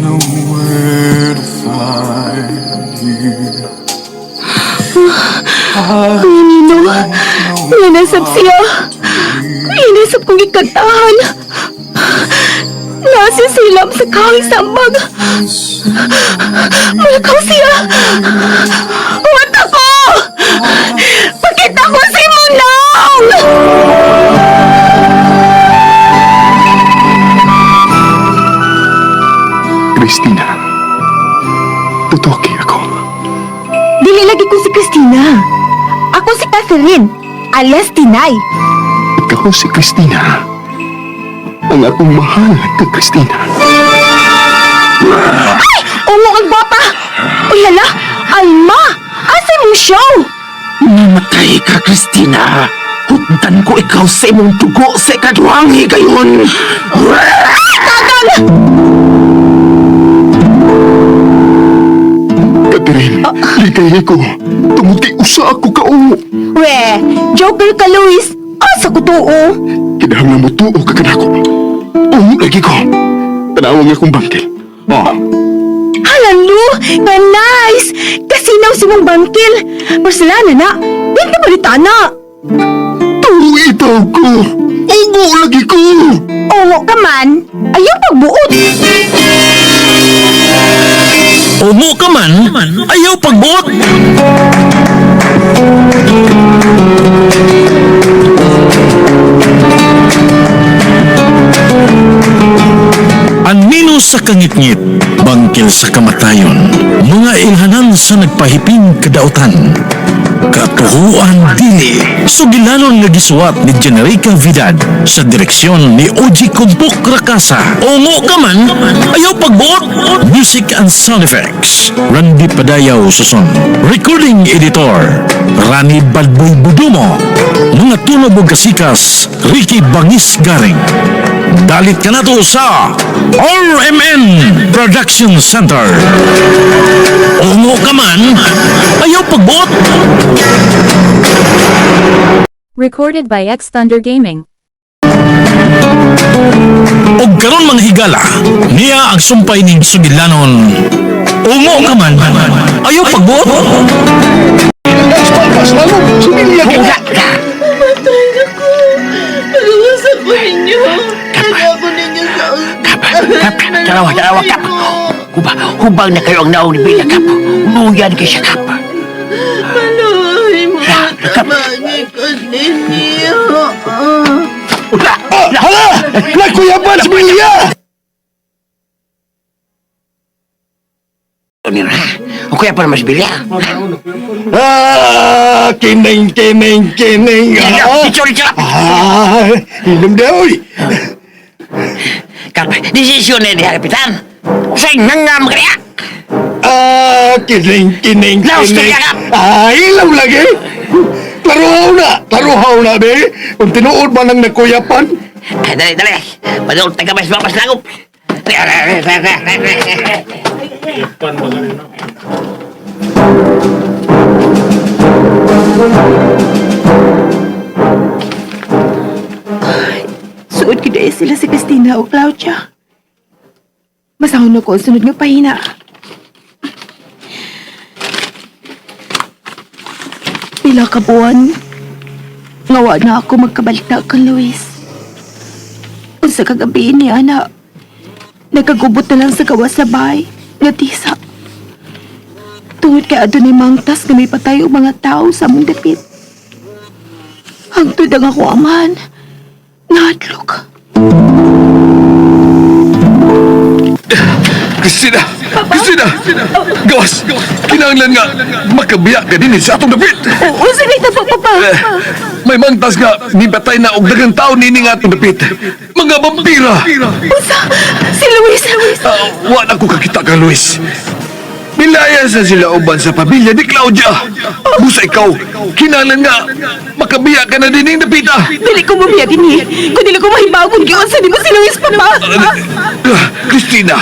Know where to find you. Ay, Nino. Nanasap siya. Inasap kong ikantahan. Nasisilap sa kahoy sambag. Malakaw siya. Huwag ako! Pakita ko si Munong! Christina, tutoki ako. Dili lagi ko si Christina. Ako si Catherine, alias Tinay. Ikaw si Christina. Ang akong mahal ka, Christina. Ay! Ungo ang gwapa! Uy, hala! Alma! Asa mong show? Namatay ka, Christina. Hugdan ko ikaw sa imong dugo sa ikaduhang higayon. Tagang! Catherine, ligay ko. Tungod kay usa ako kaungo. We, joker ka, Luis. Asa ko tuo? Kinahanglan mo tuo ka kanako. Ungo lagi ko. Tanawang akong bangkil. Oh, Hala, Lu! Nga nice! Kasinaw si mong bangkil. Porcelana na. Di ka na. Tuo itaw ko. Ungo lagi ko. Ungo ka man, ayaw pagbuot. Ungo ka man, ayaw pagbuot. Anino sa kangitngit, bangkil sa kamatayon, mga ilhanan sa nagpahiping kadautan. Katuhuan dili, sugilanon nga gisuwat ni Generica Vidad sa direksyon ni Oji Kumpok Rakasa. Ungo ka man, ayaw pagbuot. Music and sound effects, Randy Padayaw Suson. Recording editor, Rani Badboy Budumo. Mga tunog ug kasikas, Ricky Bangis Garing. Dalit ka na to sa RMN Production Center. Ungo ka man, ayaw pagbuot. Recorded by X Thunder Gaming. Og karon mga higala, niya ang sumpay ning sugilanon. Ungo ka man, ayaw pagbuot. Pag-uusap ko ninyo. Kaya ko ninyo sa Kap, kap, tarawa, tarawa, kap. Huba, hubang na kayo ang naong ni Bella, kap. Luyan kay siya, kap. Maloy mo. Kap. Tabagi ko ninyo. Hala! Nagkuyaban si Bilya! O kaya pa naman si Bella. Ah, kining, kining, kining. Ah, Sorry, sorry. ah, inom daw. Kap, desisyon na niya, Kapitan. Sa ngangam kaya. Ah, kining, kining, Laos kining. ka, Kap. Ah, ilaw lagi. Klaruhaw na, klaruhaw na, be. Kung tinuod man ang nagkuyapan. Ay, dali, dali. Padulot na kamay sa mapas langop. Suod ko dahil sila si Christina o Claudia. Masahon na ko ang sunod nga pahina. Pila ka buwan, ngawa na ako magkabalita kang Luis. Unsa kagabi ni ana, nagkagubot na lang sa gawas sa bahay, nga tisa. Tungod kay adunay mangtas nga may patay og mga tao sa among dapit. Hangtod ang ako amahan, nahadlok. Christina! Christina! Gawas! Kinahanglan nga makabiya ka din sa atong dapit. Oo, sige na po, Papa. Eh, may mangtas nga nipatay na og daghang tao nini nga atong dapit. Mga vampira! Unsa? Si Luis, Luis. Ah, wa na ko kakita kang Luis. Bilaya sa sila uban sa pamilya ni Claudia. Busa ikaw, kinahanglan nga makabiya ka na din ning dapita. Dili ko mabiya din eh. Kung dili ko mahibaw kung giunsa nimo si Luis, Papa. Ah, Christina,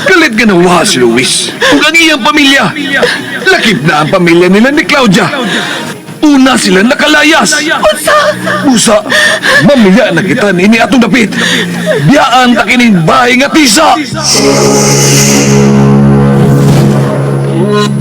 galit ka na wa si Luis. Ug ang iyang pamilya. Lakip na ang pamilya nila ni Claudia. Una sila nakalayas. Unsa? Busa, mamilya na kita niini atong dapit. Biyaan ta kining bahay nga tisa.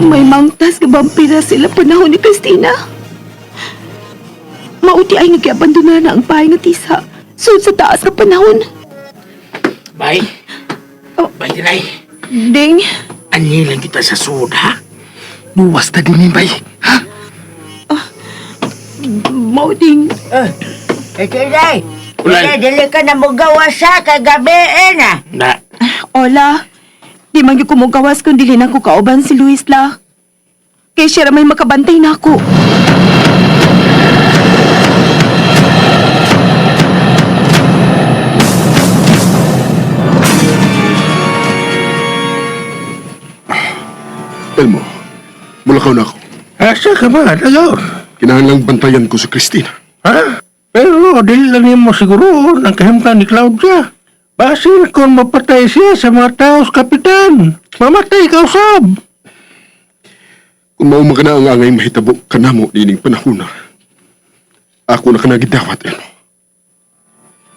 May mangtas nga vampira sila panahon ni Christina. Mauti ay nagiabandona na ang bahay nga tisa. Sud sa taas nga panahon. Bay. Oh. Bay, dinay. Ding, Anyi lang kita sa sud, ha? Buwas ta din, bay. Ha? mao ding. Ito, Day. Ulay. Dili, dili ka na mugawa sa kagabi eh na. Na. Hola. Di man gyud ko mogawas kung dili na ko kauban si Luis la. Kay siya ra may makabantay na ako. Elmo, mulakaw na ako. Asa ka ba, Dagaw? Kinahanglang bantayan ko si Christina. Ha? Pero dili lang nimo siguro ang kahimtang ni Claudia. Basin kung mapatay siya sa mga tao sa kapitan. Mamatay ka usab. Kung mauma ka na ang angay mahitabo kanamo nining panahona. Ako na ka nagidawat, Elmo.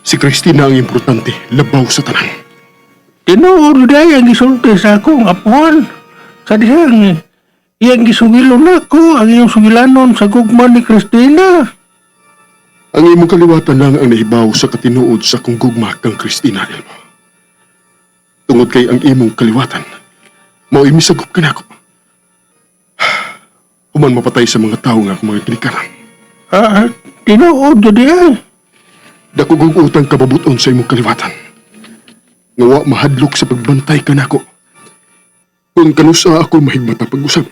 Si Christina ang importante, labaw sa tanan. Tinuod day ang gisulti sa akong apuan. Sa dihang iyang gisugilon nako ang iyong sugilanon sa gugma ni Christina. Ang imong kaliwatan lang ang nahibaw sa katinuod sa akong gugma kang Christina, Elmo. Tungod kay ang imong kaliwatan, mao'y misagop ka nako. Human mapatay sa mga tao nga akong mga ginikanan. Ah, tinuod jud ay. Dako kong utang kababuton sa imong kaliwatan. Nga wa mahadlok sa pagbantay kanako. Kung kanusa ako mahigmata pag-usab.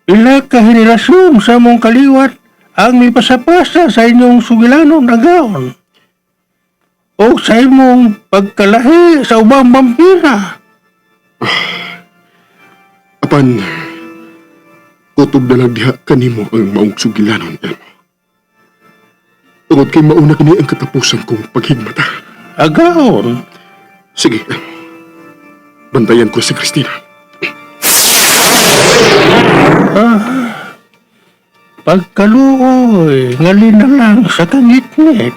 Ila ka henerasyon sa mong kaliwat ang mipasapasa sa inyong sugilanon agaon. O sa imong pagkalahi sa ubang vampira. Apan, kutob na lang diha kanimo ang maong sugilanon, Elmo. Tungod kay mauna kini ang katapusan kong paghigmata. Agaon, Sige, Elmo. Bantayan ko si Christina. pagkaluoy, ngalin na lang sa kangitngit.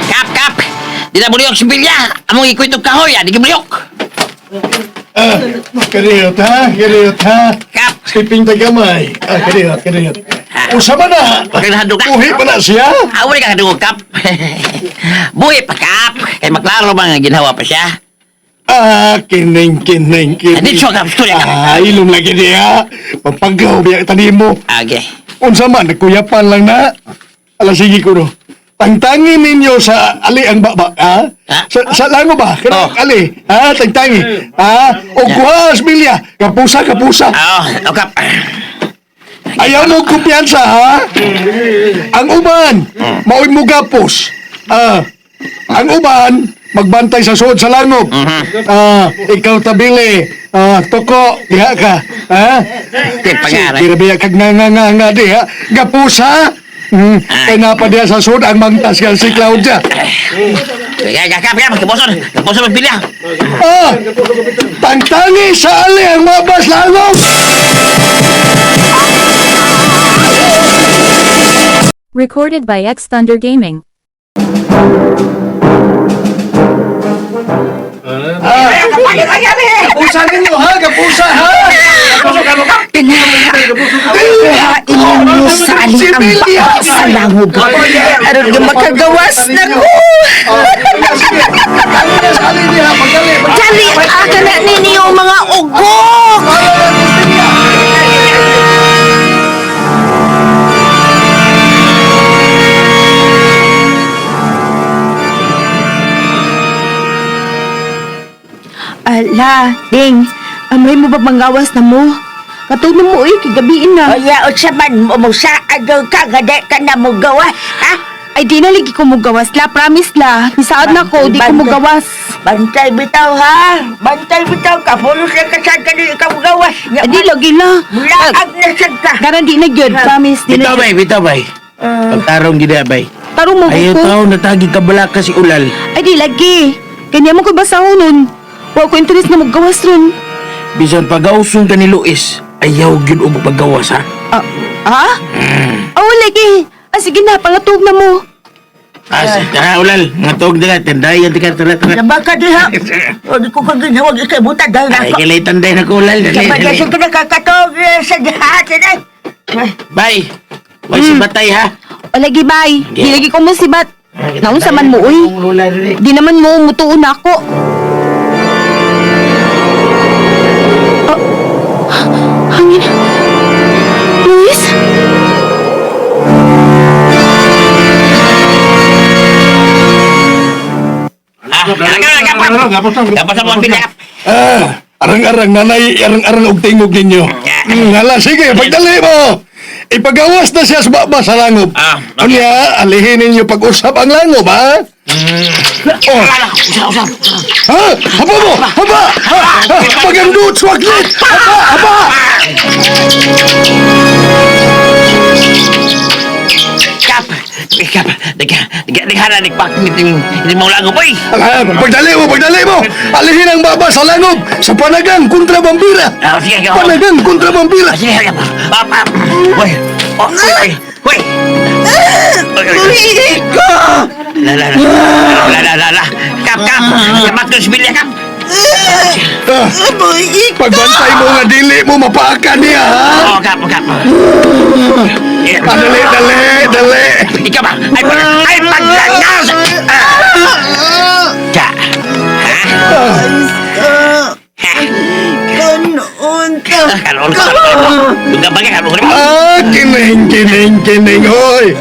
Kap, kap! Di na buliyok si Bilya. Among ikwitog kahoy, ah. Di ka buliyok. Kariyot ha, kariyot ha. Kap! Sleeping ta gamay. Ah, kariyot, kariyot. Usa man na. Pagkanahandog ka. Uhi pa na siya. Ah, wala ka kadungog, kap. Buhi pa, kap. Kay maklaro ba nga ginawa pa siya? Ah, kining, kining, kining. Dito, kap. Storya, kap. Ah, ilong lagi niya. Papagaw, biyak tanimo. Okay. Unsa man, nagkuyapan lang na. Ala, sige ko no. Tangtangin ninyo sa ali ang baba, ha? Ha? Sa lango ba? Kana Oh. ali, ha? Tangtangi. Ha? O kuha, Asmilia. Kapusa, kapusa. Oo, oh, kap. Ayaw mo kumpiyansa, ha? Ang uban, maoy mo gapos. Ah, ang uban, magbantay sa suod sa langob. Ah, ikaw tabili. Ah, toko, diha ka. Ha? Kay pangalan. Sige, biya kag nga nga nga nga diha. Gapos, ha? Kay napa diha sa suod ang mangtas ka si Claudia. Kaya, kap, kap. Kapuson. Kapuson magbilya. Ah, tangtangi sa ali ang mabas langob. Recorded by X Thunder Gaming. Kapusa ninyo, ha? Kapusa, ha? Inyo sa ali ang baba sa langog. Aron nga makagawas na ko. Dali, aga na ninyo mga ugok. Ala, ding. Amay mo ba mangawas na mo? Katulog mo eh, kagabiin na. Oya, unsa man mo saad ka nga di ka na mugawas, ha? Ay, di na lagi ko mugawas la. Promise la. Nisaad na ko, di ko mugawas. Bantay bitaw ha. Bantay bitaw ka. Pulos lang ka sa kani ikaw gawas. Di lagi la. Mulaag na sad ka. Karan di na gyud, promise di na. Bitaw bay, bitaw bay. Pagtarong gid bay. Tarong mo Ayaw ko. tao natagi ka balaka si Ulal. Ay di lagi. Kanya mo ko basahon nun. Wa ko interest na maggawas ron. Bisan pagausong ka ni Luis, ayaw gyud og paggawas ha. Ah, ha? Oh, lagi. Ah, sige na, pangatog na mo. Ah, tara Ulal, nga tuog dira, tanday yan tika tara tara. Laba ka diha. O di ko kaginawag ikay butag dahil Ay ako. kilay tanday na ko Ulal, dali Sabay dali. kasi ka nakakatog sa diha. Tinay. Bay. Way si batay ha. O lagi, bye. Di lagi ko mo sibat. Naunsa man mo, uy. Ulal dali. Di naman mo, mutuon na ako. Ah, hangin. Luis? Ah, arang-arang nanay, arang-arang og tingog ninyo. Hala, sige, pagdali mo. Ipagawas na siya sa baba sa langob. Ah, okay. Unya, alihin ninyo pag-usap ang langob, ha? Oh. Ha? Haba mo! Haba! Ha? Ha? Pagandut, swaglit! Haba! Haba! Kap. Kap. Nagka naghala nagpak ni mo lango boy. Ah, pagdali mo, pagdali mo! Alihin ang baba sa langob sa panagang kontra vampira! Ah, sige, go. Panagang kontra vampira! Sige, sige. Pap, pap. Hoy. Oh, hoy, hoy. Hoy. La la la. La la la la. Kap, kap. Kamat ko si kap. Ah, pagbantay mo nga dili mo mapaaka niya, ha? Oh, kap, kap. Ah, dali, dali, dali! Ikaw ba? Ay, pag, ay, paglangas! Ah. Ka. Ha? Kanon ka. Karoon ka. Duga ba ka? Karoon ka. Ah, kining, kining, kining, hoy!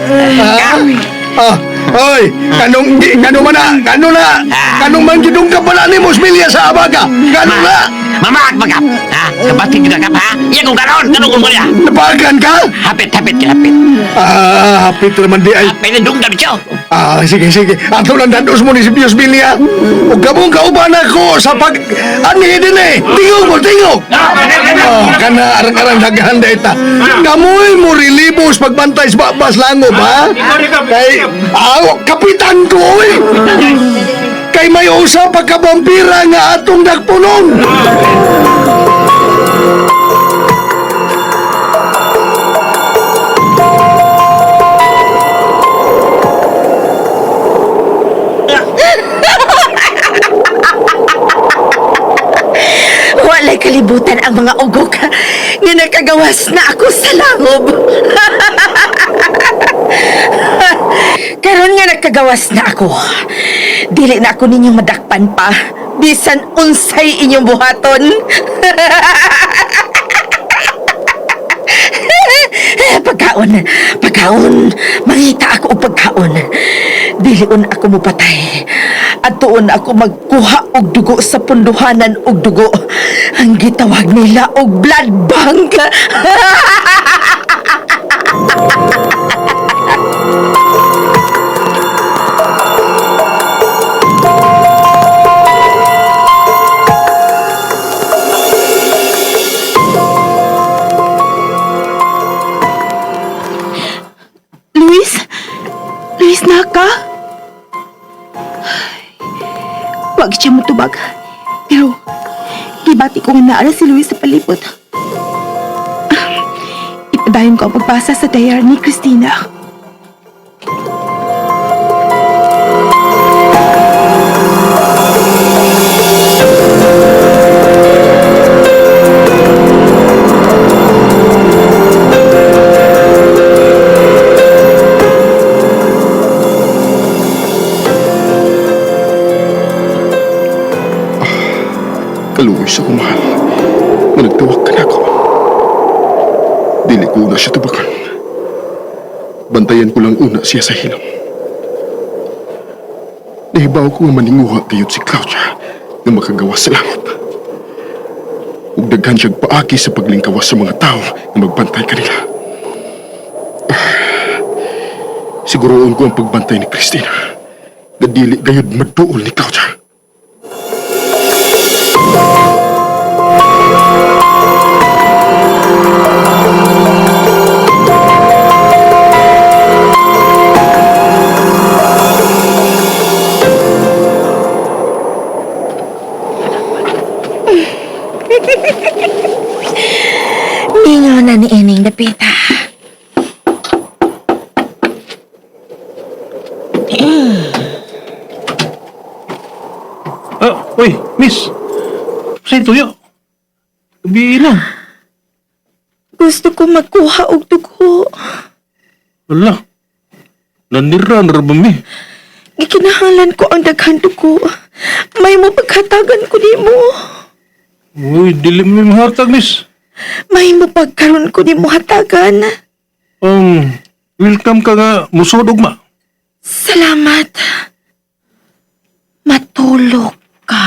Ah, ah, hoy, kanong, kano man na, kano na, kanong man gidong ka pala ni Mosmilia sa abaga, kano na, Mama, magkap. Ha? Kapatid ka kap, ha? Iya kung karoon. Karoon kung niya. napakan ka? Hapit, hapit, hapit. Ah, hapit naman di ay, Hapit na dunggan siya. ah, sige, sige, ato lang dados mo ni si Mosmilia, ug kamong kauban ako sa pag, ani din eh, tingog mo, tingog! Oh, kana arang-arang daghan data. Kamoy mo relibos pagbantay sa babas langob, ha? Kay, ah, kapitan ko, oy! Kay may usa pa ka vampira nga atong dagpunon. Walay kalibutan ang mga ugok nga nakagawas na ako sa langob. Karon nga nakagawas na ako. Dili na ako ninyong madakpan pa. Bisan unsay inyong buhaton. Pagkaon, pagkaon, mangita ako og pagkaon. Dilion ako mupatay. Atuon ako magkuha og dugo sa punduhanan og dugo. Ang gitawag nila og blood bank. Luis? Luis, naka? Huwag siya mutubag. Pero, gibati ko nga naara si Luis sa palibot. Ipadayon ko ang pagbasa sa diary ni Christina. Kaluoy sa kumahal. Nga nagtawag ka na ako. Dili ko una siya tubakan. Bantayan ko lang una siya sa hilom. Nahibaw ko nga maninguha gayud si Claudia nga makagawa sa langit. Ug daghan siyang paaki sa paglingkawas sa mga tao nga magbantay kanila. Ah, siguroon ko ang pagbantay ni Christina. Nga dili gayud maduol ni Claudia. dapita. Ah, uy, miss. Sa'yo tuyo. Gabi na. Gusto ko magkuha og dugo. Wala. Nanira na ba mi? Gikinahanglan ko ang daghan dugo. May mo paghatagan ko nimo. Uy, dili mi mahatag, miss. May mo pagkaron ko nimo hatagan. Welcome ka nga musod ugma. Salamat. Matulog ka.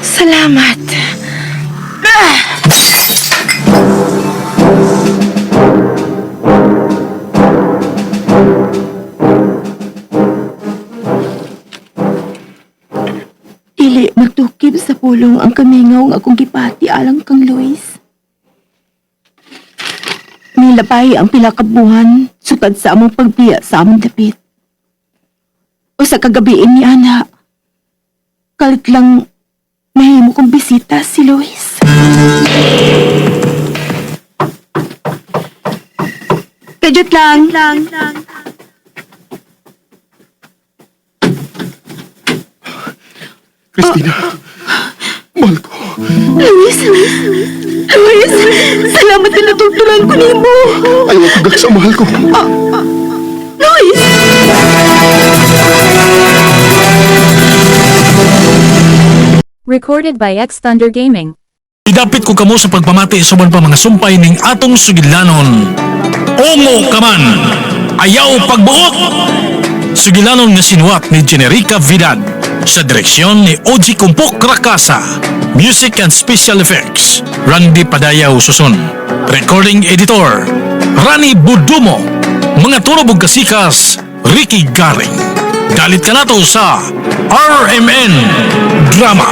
Salamat. Ah! Dili magtukib sa pulong ang kamingaw nga akong gipati alang kang Luis. Nilabay ang pila ka buwan sukad sa among pagbiya sa among dapit. O sa kagabiin ni Ana, kalit lang nahimo kong bisita si Luis. Kajut lang. Christina, mahal ko. Luis! Luis! Salamat na natultulan ko nimo. Ayaw ko gaksa, mahal ko. Luis! Recorded by X Thunder Gaming. Idapit ko kamo sa pagpamati sa uban pa mga sumpay ning atong sugilanon. Ungo ka man, ayaw pagbuot! Sugilanon nga sinuwat ni Generica Vidad sa direksyon ni Oji Kumpok Rakasa. Music and Special Effects, Randy Padayaw Susun. Recording Editor, Rani Budumo. Mga turobog kasikas, Ricky Garing. Dalit ka nato sa RMN Drama.